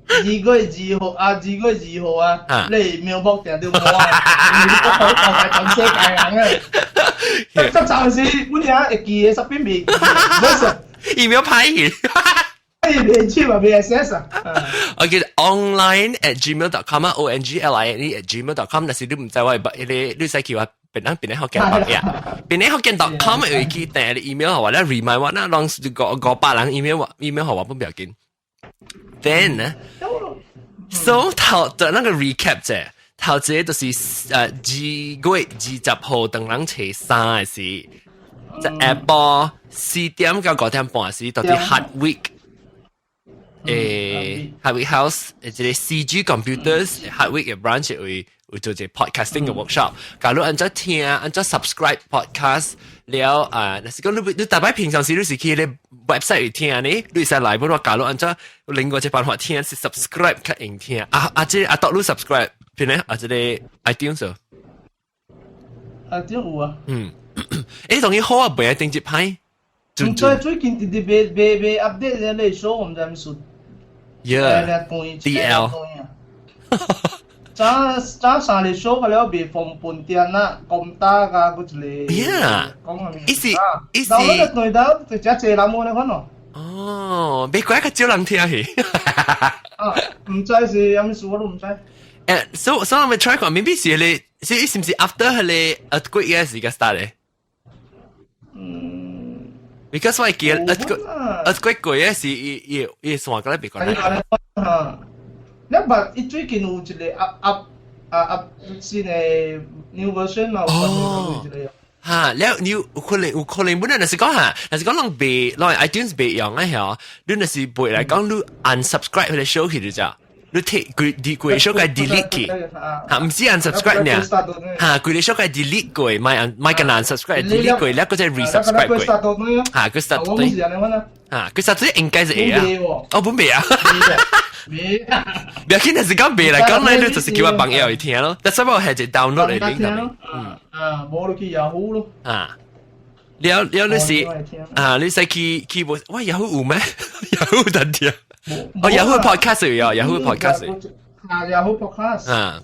2月2號啊，2月2號啊，你苗木定著無啊，你都好講係全世界人啊。這暫時阮遐會記得，十邊未記，冇事。 email 歹去。未去嘛，未 access 啊。我記得 online@gmail.com 啊，ongline@gmail.com，但是你毋知我係你你使叫我別人別人福建北呀，別人福建 .com 會記訂你 email 予我，你 remind 我，那攏五五百人 email 我 email 予我本不要緊。Then 呢，so 頭的那個 recap 啫，頭一個就是2月20號當人初三的時，在下晡4點到5點半時，到佇 Hartwick。誒 Hardwick House 一個 CG Computers Hardwick 嘅 branch 會做一個 podcasting 嘅 workshop。假如按怎聽，按怎 subscribe podcast 了啊，若是講你逐擺平常時你是去咧 website 會聽呢，你會使來本我假如按怎另外一個辦法聽是 subscribe 較用聽。啊啊，這阿多你 subscribe 邊咧？啊，這個 iTunes。 iTunes 有啊。嗯，誒，當然好啊，袂愛頂一擺。唔知最近直直袂袂袂 update 咧，你說我毋知毋是。 Yeah，DL。早早三日 show 個了未放飯店啦，公打甲閣一個。 Yeah。講啥物？意思意思。然後個對頭就遮濟人無咧款咯。哦，別怪較少人聽去。啊，毋知是啥物事我都毋知。誒，所以我咪 try 過，maybe 是你，是是毋是 after 彼個 earthquake 嘅時間 start 咧？嗯。 Because 我記得 earthquake 過嘅是伊伊伊線過來別過來。嚇！你捌伊最近有一個 up up 啊 up 新的 new version 嘛？哦。嚇！了你有可能有可能本來若是講嚇，若是講攏袂，攏 iTunes 袂用啊嚇，你若是袂來講，你 unsubscribe 彼個 show 去就咋？你 take 規規個 show 該 delete 去，嚇，毋是 unsubscribe 呢？嚇，規個 show 該 delete 過，莫莫干 unsubscribe delete 過，了閣再 resubscribe 過。嚇，閣 start 對。嚇，閣 start 應該是會啊。哦，本袂啊。袂。不要緊，若是講袂來講咧，你就是叫我朋友去聽咯。但是我係一 download 嚟聽的。嗯。啊，無就去 Yahoo 咯。啊。了了，你是啊？你使去無？喂，Yahoo 有咩？Yahoo 等聽。哦，Yahoo podcast 有，Yahoo podcast。啊，Yahoo podcast。啊。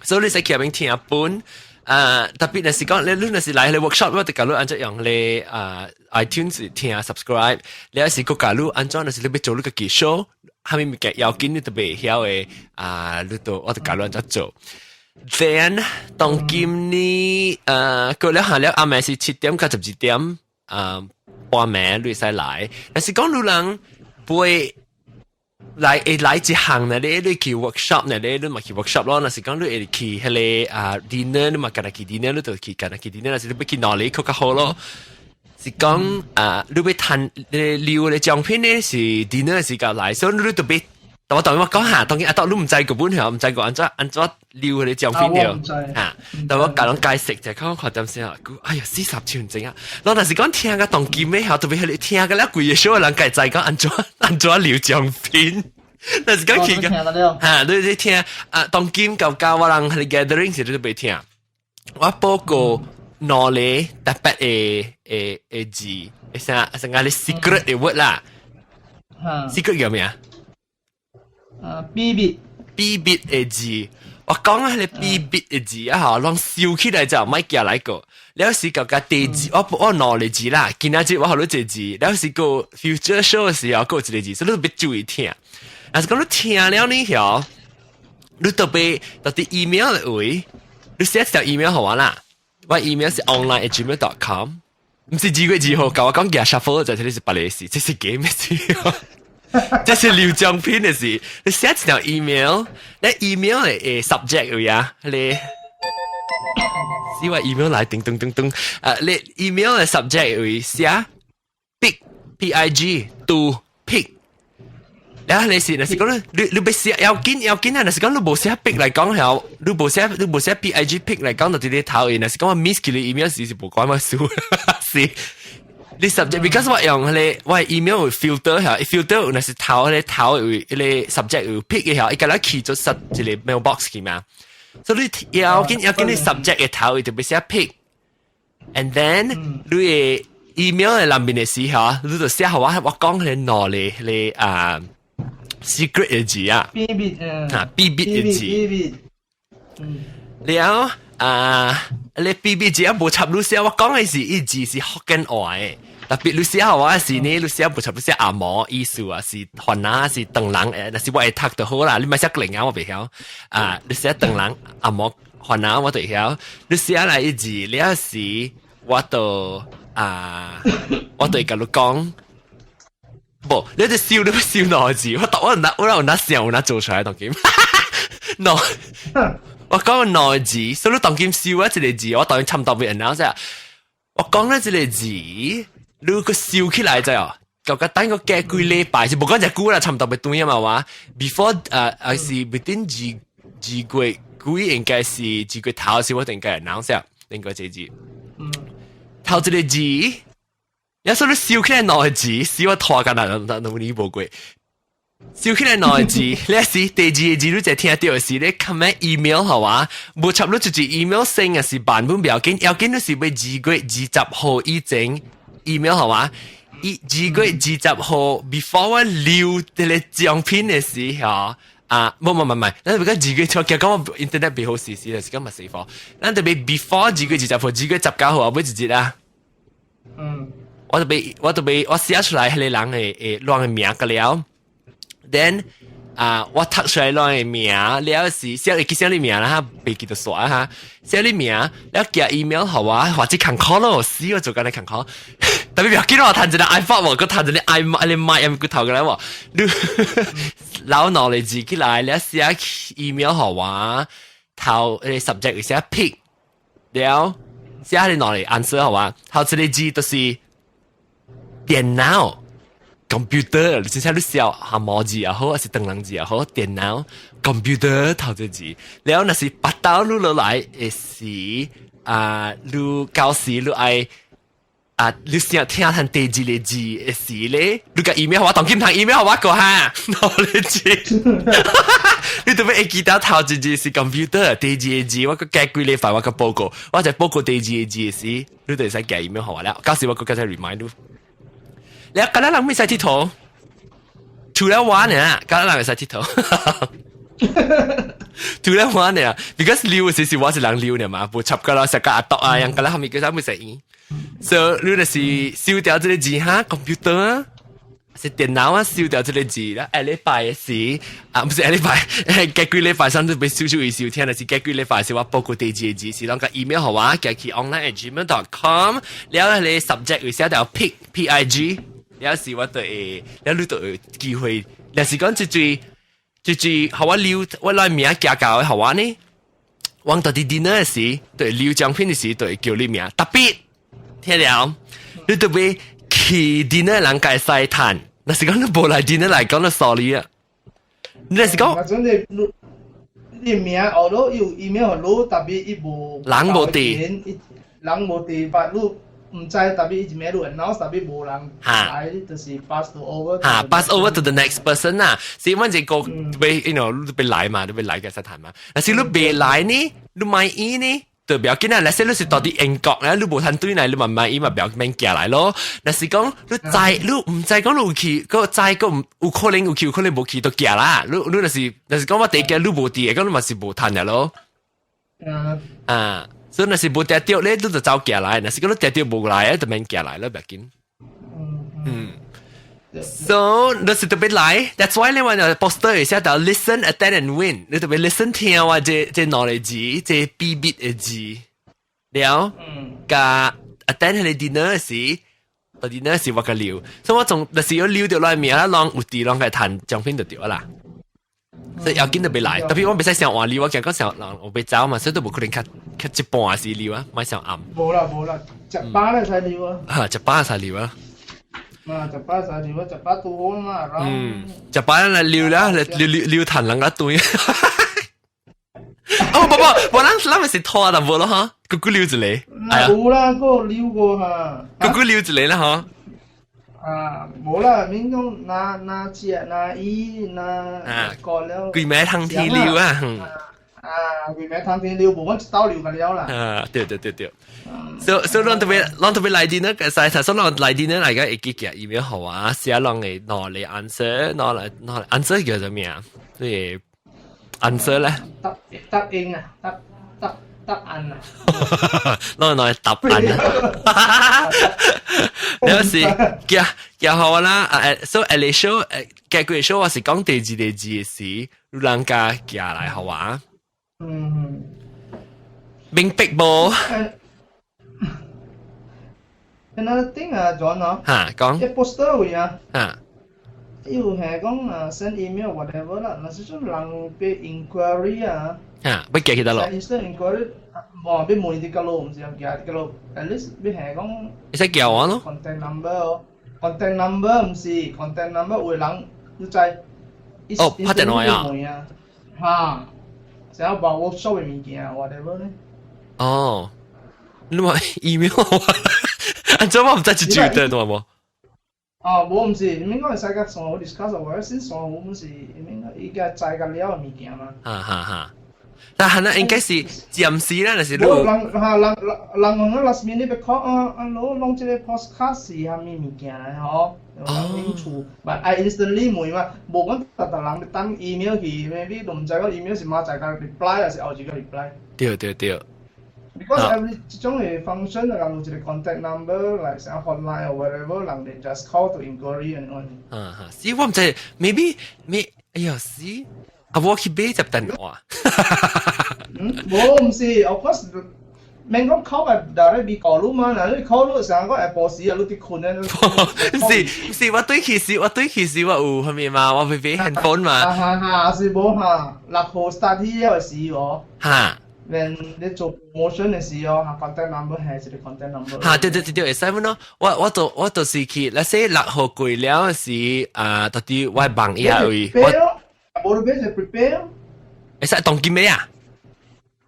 所以你使去入邊聽本。啊，特別若是講你若是來你 workshop，我就教你按怎用你啊 iTunes 聽 subscribe。你還是閣教你按怎，若是你欲做你家己 show，啥物物件要緊你都袂曉的啊，你都我就教你按怎做。Then 當今呢，過了下了暗暝是7點到12點，啊，半暝你會使來。若是講你人袂來會來一項呢，你去 workshop 呢，你嘛去 workshop 咯。若是講你會去彼個啊 dinner，你嘛干焦去 dinner，你就去干焦去 dinner。若是你欲去兩个閣較好咯。是講啊，你欲趁你留的獎品呢是 dinner 時間來，所以你特別。我當我講下，當然阿當你毋知個本係，毋知個按怎按怎留彼個獎品著嚇。但我共人解釋就講看點先啊。哎呀，40場整啊！我若是講聽個當今咩嚇，特別係你聽個了規個 show 人家知講按怎按怎留獎品。若是講去個嚇，你聽啊，當今舊教我人彼個 gathering 時你都袂聽。我報告兩個特別的的的字，啥啥個你 secret 的 word 啦。secret 叫咩啊？啊，秘密，秘密的字，我講啊，彼個秘密的字啊，吼，攏收起來就莫寄來過。了是共共地址，我兩個字啦，今仔日我予你一個字，了是個 future show 的時候，閣有一個字，所以你欲注意聽。若是講你聽了呢條，你特別到佇 email 的位，你寫一條 email 予我啦。我 email 是 online@gmail.com，毋是2月2號，共我講寄 shuffle 就這是別个事，這是 game 的事。這是留獎品的事，你寫一條 email，你 email 的 subject 有啊，你，是話 email 來叮咚咚咚，啊，你 email 的 subject 會寫 pig p i g to pig，然後你是若是講你欲寫要緊要緊啊，若是講你無寫 pig 來講係，你無寫 p i g pig 來講就佇你頭，若是講我 miss 去你 email 時是無關我事，是。你 subject because 我用彼個我 email 有 filter 嚇，filter 若是頭彼個頭有彼個 subject 有 pig 嘅嚇，伊共咱去做實一個 mailbox 去嘛。所以你要緊要緊你 subject 嘅頭，伊就欲寫 pig，and then 你的 email 的內面的時候，你就寫予我我講彼個兩個彼個啊 secret 的字啊，秘密啊秘密的字，秘密，嗯，了啊，你秘密字啊無插你寫，我講的是伊字是福建話的。特別你寫予我是呢，你寫無插你寫紅毛意思啊，是番仔是唐人誒，若是我會讀就好啦。你莫寫另外我袂曉啊，你寫唐人紅毛番仔我就會曉。你寫來一字了時，我就啊，我就會共你講，無，你就笑你欲笑兩個字，我我哪我有哪想有哪做出來當今，no，我講兩個字，所以你當今笑我一個字，我當然差唔多會 announce 啊。我講了這個字。你閣收起來知哦，個個等個隔幾禮拜是無講隻久啦，差唔多欲斷啊嘛話。Before 是 within 二月幾應該是2月頭時，我應該 announce 應該這字。頭一個字，有時你燒起來兩個字，死我拖緊啦，兩年無過。燒起來兩個字，你是第二個字你就聽到是你 comment email 係嘛？無插你就是 email 聲啊，是版本不要緊，要緊你是欲2月20號以前 email 係嘛？2月20號 before 我留這個獎品的時候。啊，冇冇冇冇，咱別講二月初，講我 internet 別好時時，就是講嘛死火。咱特別 before 2月20號，2月19號啊，欲一日啊。我特別我寫出來彼個人的亂的名個了，then 啊，我讀出來亂的名了是寫記寫你名啦，哈，袂記得煞哈，寫你名了寄 email 予我，或者工課咯，死我做緊咧工課。特別不要緊我彈一個 iPhone 喎，閣彈一個 i 你麥有骨頭過來喎，你留兩個字起來，你寫 email 予我，頭subject 寫 pig 了，寫你兩個 answer 予我，頭一個字就是電腦 computer，你真正你寫下毛字也好，還是長人字也好，電腦 computer 頭一個字，了若是腹兜你落來的時啊，你到時你愛。啊！你先聽下第二個字的時咧，你個 email 我當今通 email 我個哈，兩個字，你特別會記得頭一字是 computer，第二個字我閣隔幾禮拜我閣報告，我就報告第二個字的時，你就會使寄 email 予我了。到時我閣再 remind 你。你今日人未使𨑨迌，除了我呢，今日人會使𨑨迌。除了我呢，because 溜時是我是人溜呢嘛，無插個啦，食個阿篤啊，樣個啦，後面叫啥未使用。所以你就是燒掉這個字哈，computer 啊，是電腦啊，燒掉這個字啦。下禮拜的時啊，毋是下禮拜，隔幾禮拜上都被燒燒一燒聽，就是隔幾禮拜是我報告第二個字，是啷個 email 予我，寄去 online@gmail.com，了彼個 subject 會寫到 pig p i g，了時我就會，了你就有機會，若是講這最這最，予我留我來名寄到的予我呢，我到佇 dinner 的時，對留獎品的時，就會叫你名，特別。聽了，你特別去 dinner 人會使趁，若是講你無來 dinner 來講，就 sorry 啊。你若是講，真係你你名學到有 email 予你，特別伊無人無佇，人無佇，但你毋知特別伊一名你 announce 特別無人來，就是 pass to over。哈，pass over to the next person 啊。所以阮這個欲，you know，你欲來嘛，你欲來會使趁嘛。若是你袂來呢，你莫伊呢？就不要緊啊！若是你是到佇英國咧，你無通轉來，你嘛莫伊嘛不要免寄來咯。若是講你知，你毋知講你有去，個知個有可能有去，有可能無去，都寄啦。你若是講我第一寄你無佇，講你嘛是無趁的咯。啊，所以若是無訂著咧，你就走寄來；若是講你訂著無來，就免寄來咯，不要緊。So 你是特別來，That's why 你話 poster 會寫到 listen, attend and win。你特別 listen 聽我這兩個字，這秘密的字，了，佮 attend 彼個 dinner 時，到 dinner 時我閣留，所以我總就是要留著來名啦，攏有佇攏會趁獎品就對啦。所以要緊特別來，特別我袂使上晏溜，我驚講上人我欲走嘛，所以都無可能較較一半時溜啊，莫上暗。無啦無啦，食飽咧才溜啊。哈，食飽才溜啊。啊，食飽才溜啊，食飽拄好嘛。嗯，食飽來溜啦，溜溜溜趁人家對。哦，不不，我咱咱咪是拖淡薄咯哈，閣閣溜一個。哎呀，有啦，閣溜過哈。閣閣溜一個啦哈。啊，無啦，免講若若食若伊若過了。規暝通天溜啊！啊，規暝通天溜，無阮一兜溜就了啦。啊，對對對對。所以咱特別，咱特別來電呢，個使，所以咱來電呢，來個會記寄 email 予我，寫攏會攞嚟 answer，攞嚟 answer 叫做咩啊？對，answer 咧。答答應啊，答答答案啊。攞嚟答案啊！有時寄寄予我啦，啊，所以下個 show，隔幾個 show 我是講第二個字的時，有人家寄來予我。明白無？ Another thing 啊，John 啊，嚇講，一 poster 位啊，有係講啊 send email whatever 啦，若是種人欲 inquiry 啊，嚇，欲寄去佗落？instant inquiry，無欲問佇佗落，毋是寄佇佗落，at least 欲係講，會使叫我咯，contact number 哦， Contact number 毋是 contact number，有的人你知。哦，拍電話啊。哈，想要把 workshop 的物件，whatever 呢？哦，你話 email 我，按怎我毋知一句電話無？哦，無毋是，你講會使共線我 discuss，我先線我毋是，你講伊個知個了的物件嘛。哈哈哈。但係呢，應該是暫時啦，就是。無人哈人人人講 last minute 欲 call 啊啊，攞弄這個 postcard 是啥物物件來吼？有興趣，but I instantly 問嘛，無講逐逐人欲等 email 去，maybe 都毋知講 email 是明仔載共 reply 還是後日個 reply。對對對。 Because every 這種的 function 人有一個 contact number，來啥 hotline or whatever，人哋 just call to inquiry and on。啊哈，是我毋知，maybe 咩？哎呀，是啊，我去買隻電話。嗯，無毋是，of course。免講 call 咪 direct 俾 call 你嘛，若你 call 你成個下晡時啊，你佇睏咧。是是，我對其實我有啥物嘛，我會買 handphone 嘛。哈哈，是無哈，6號 start 起了時哦。哈。連你做 promotion 的時候，contact number 係一個 contact number。哈，對對對對，會使咯。我就是去，那些6號過了時啊，到底我網頁位。我無你買就 prepare。會使當今咩啊？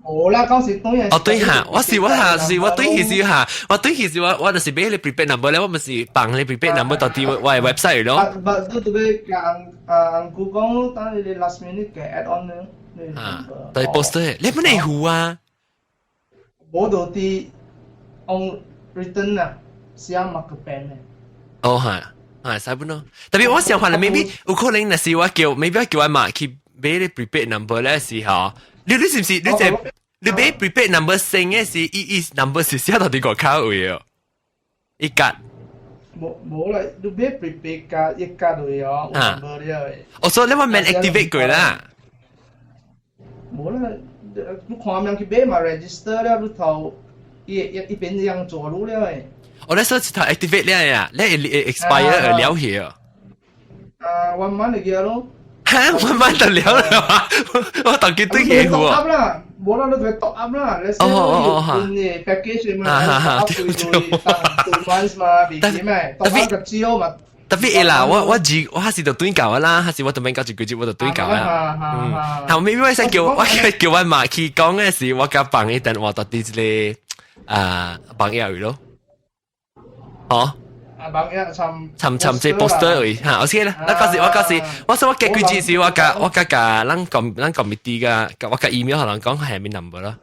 無啦，講是當然。哦對哈，我是我哈是我對其實哈，我對其實我就是買你 prepaid number 咧，我毋是放你 prepaid number 到底我的 website 咯。不，你特別講啊，姑講，當你 last minute 嘅 add on 咧。啊，對 poster，你本嚟糊啊？無到啲 on written 啊，寫 marker pen 嘅。哦係，係使本咯。特別我想話，maybe 有可能若是我叫，maybe 我叫我媽去買你 prepaid number 咧時候，你是毋是你這你買 prepaid number 先嘅是伊伊 number 是寫到佇外口位哦，一格。無無啦，你買 prepaid 卡一格位哦，有 number 了的。哦，所以你話免 activate 過啦。無啦，你看命去買嘛 register 了，你頭伊一一邊這樣做你了的。我咧說一頭 activate 了呀，你會 expire 了去哦。啊，one month 就記咯。哈，one month 就了啦，我當記對起喎。 top up 啦，無啦，你就 top up 啦，你先哦有分的 package 嘛，top up 對對 2 months 嘛，未記咩？top up 個少嘛。特別會啦，我我自我還是就對教啦，還是我特別教一句節，我就對教啦。嗯，後尾我使叫我叫我媽去講嘅時，我共放伊電話到佇這個啊網頁位咯。哦。啊，網頁參參參這 poster 位嚇，OK 啦。那到時我到時我說我寄幾節時，我共咱講咱 committee 個，我共 email 予人講係咩 number 咯。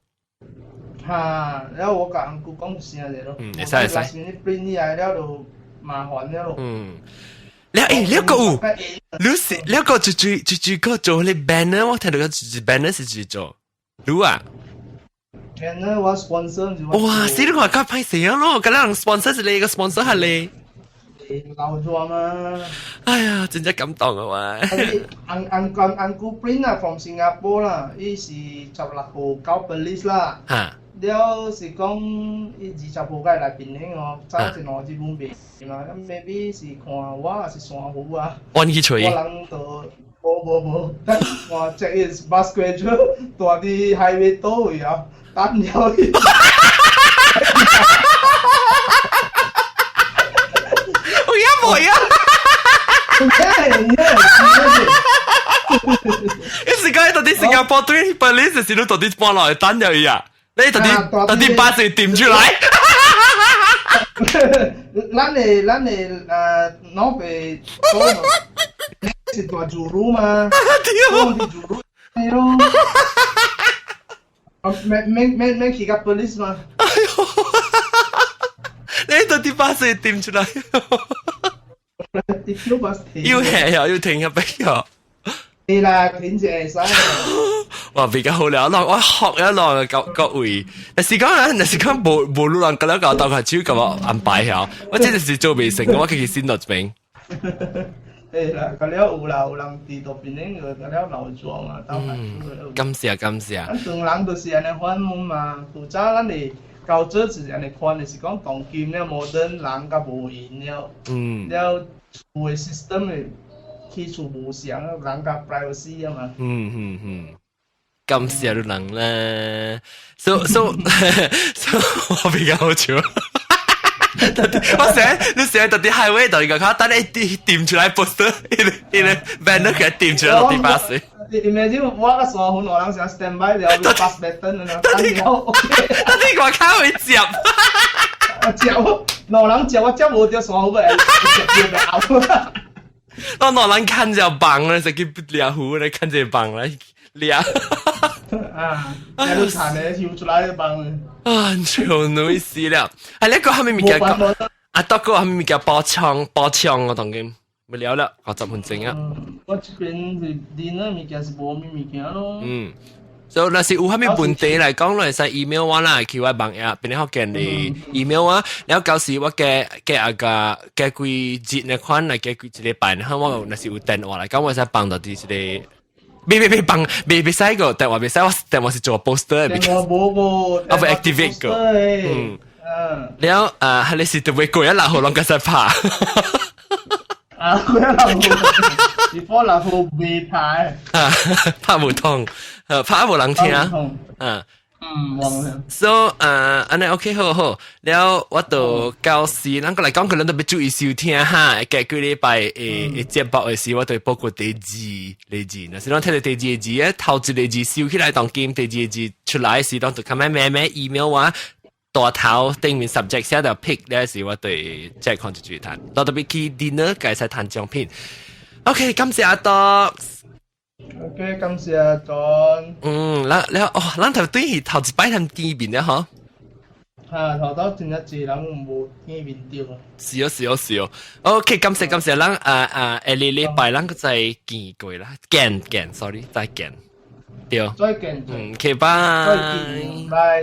嚇，然後我共翁姑講聲者咯。嗯，會使會使。你 print 起來了就麻煩了咯。嗯。你誒，你個有，你是你個最最最最個做你 banner，我聽到個 banner 是最做，你啊？ banner 我 sponsor 哇！死你話較歹勢啊咯，咁人 sponsor 是你個 sponsor 係你。老咗嘛？哎呀，真正感動啊！喂。翁翁翁翁姑 print 啊，from 新加坡啦，伊是16號到 Perlis 啦。嚇。了是講伊20號該來檳城哦，早一兩日本袂嘛，咁 maybe 是看我還是珊瑚啊？阮去揣。我人就無無無，等我 check 伊 bus schedule，蹛佇 highway 倒位啊，等了伊。有影無影？有影有影。你是講到底新加坡對 Perlis 是你到底搬落去等了伊啊？你到底巴士點出來？咱的老爸講是蹛祖魯嘛，對，祖魯係咯。免免免免去共 police 嘛？哎喲，你到底巴士點出來？要停又要停入邊又。係啦，停就會使。哇，比較好了，我學一浪各各位，但是講啊，但是講無無路人咁樣搞，當下手咁樣安排下，我真係是做未成，我其實先落邊。係啦，個了有啦，有人佇路邊那個個了老莊啊，到感謝感謝。咱唐人就是按呢款嘛，古早咱的舊早是按呢款，就是講當今了摩登人較無閒了，了厝的 system 的起厝無相，人較 privacy 啊嘛。嗯嗯嗯。感謝你人啦，so so so 我比較好笑。我成你成日到啲 highway 度，個卡等你掂出來 poster，彼个 banner 佢掂出來到啲巴士。 Imagine 我個時候，兩人想 stand by 了，pass baton 啊，等了 OK。到啲外口會接。接我，兩人接我接無著山虎，接接袂後。當兩人看著棒咧，就叫掠虎咧，看著棒咧掠。啊！你慘咧，游出來棒。啊，笑女死了！啊，你個係咪物件？啊，多個係咪物件補充補充我當今沒了了，50分鐘啊。我這邊是電啊物件是無咩物件咯。嗯，所以若是有啥物問題來講，會使 email 我啦，去我網頁邊福建的 email 我，了到時我加加啊個加幾節那款來加幾一禮拜，然後我若是有電話來講，我會使放到佇這個。別別別放，別別使個電話，別使我電話是做 poster 電話無個，我會 activate 個，嗯，了啊，你是特別過一6號攏閣使拍。啊，過一六號，before 六號未拍。啊，拍無通，拍無人聽，啊。嗯，忘了。 So，按呢 OK 好好，了我就到時，咱過來講，可能特別注意收聽哈。過幾禮拜會節目的時，我就會報過第二個字。若是咱聽到第二個字，頭一個字收起來當今，第二個字出來時，當就較慢慢慢 email 我，大頭頂面 subject 寫到 pick 咧時，我對再看就注意聽。我特別去 dinner 介紹談獎品。OK，感謝阿多。 OK，感謝阿 John。嗯，咱了哦，咱頭對頭一擺談見面了嗬。嚇，頭頭真正濟人無見面著。是哦，是哦，是哦。OK，感謝感謝，咱啊啊，下禮拜咱閣再見過啦，見見，sorry，再見。對。再見。嗯，OK，拜。再見，拜。